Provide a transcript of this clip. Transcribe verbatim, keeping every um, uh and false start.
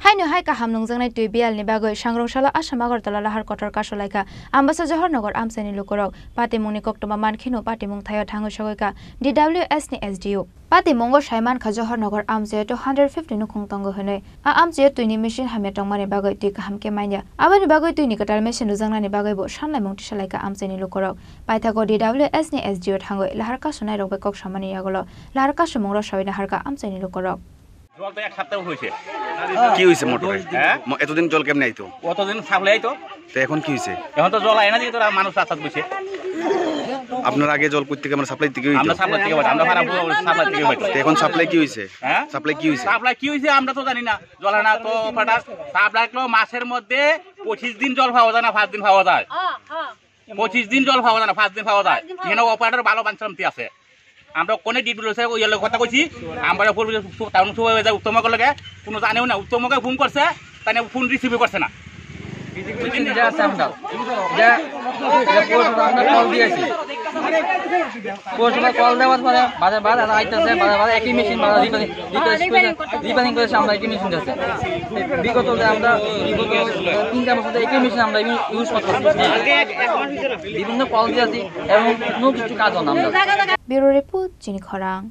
Haino hai kaham nungjaknai twi biyalni bagwi sangrong salo Assam Agartala lahar kotor kasulaikha Ambasa Johornagar amchaini lukurok. Patimungni koktwma mankheno patimung thaio thangwi sogwikha D W S ni S D O. Patimungo sai mankha Johornagar amchaio two hundred fifty nukhung tongo hwnwi. A amchaio twini machine hamya tongmani bagwi twi kaham khe manya. Aboni bagwi twini kwtal machine rwjaknani bagwi bo sanlaimung tisalaikha amchaini lukurok. Paithago D W S ni S D O thangwi lahar kasunairok bai kok samani yagulo lahar kasumungrok sawi naharkha amchaini lukurok. জল তো এক সপ্তাহ হয়েছে। কি হয়েছে মোটরে? হ্যাঁ? ম-, এতদিন জল কেমনে আইতো? অতদিন সাপ্লাই আইতো। তো এখন কি হয়েছে? এখন তো জল আয় না, দিয়ে তো মানুষ রাস্তাত বসে। আপনার আগে জল কই থেকে, মানে, সাপ্লাই থেকে হইতো? আমরা সাপ্লাই থেকে পাই, আমরা ভাড়া পুরো সাপ্লাই থেকে পাই। তো এখন সাপ্লাই কি হয়েছে? হ্যাঁ? সাপ্লাই কি হয়েছে? সাপ্লাই কি হয়েছে আমরা তো জানি না। জল আনা তো ফাটা, সাপ্লাই তো মাসের মধ্যে পঁচিশ দিন জল পাওয়া যায় না, পাঁচ দিন পাওয়া যায়। পঁচিশ দিন জল পাওয়া যায় না, পাঁচ দিন পাওয়া যায়। পাঁচ দিন পাওয়া এখানে যায়। অপারেটর ভালো বানসামতি আছে। আমরা কোনে ডিউটি রয়েছে, ওই লোক কথা কইছি। আমরা পূর্বে সু-, টাউন সুপারভাইজার উত্তমকের লগে কোনো জানেও না। উত্তমকে ফোন করছে, তাই না ফোন রিসিভ করছে না। যে আছে আমরা, যে, যে পৌরসভা আমরা কল দিয়েছি। পৌরসভা কল দেওয়ার পরে বারে বারে আর আইতেছে, বারে বারে একই মেশিন বারে রিপেয়ারিং, রিপেয়ারিং করে, রিপেয়ারিং করে আমরা একই মেশিন যাচ্ছে। বিগত যে আমরা, বিগত তিনটা বছর ধরে একই মেশিন আমরা ইউজ করতেছি। বিভিন্ন কল দিয়েছি এবং কোনো কিছু কাজ হয় না আমরা। Bureau report, Chini Khorang.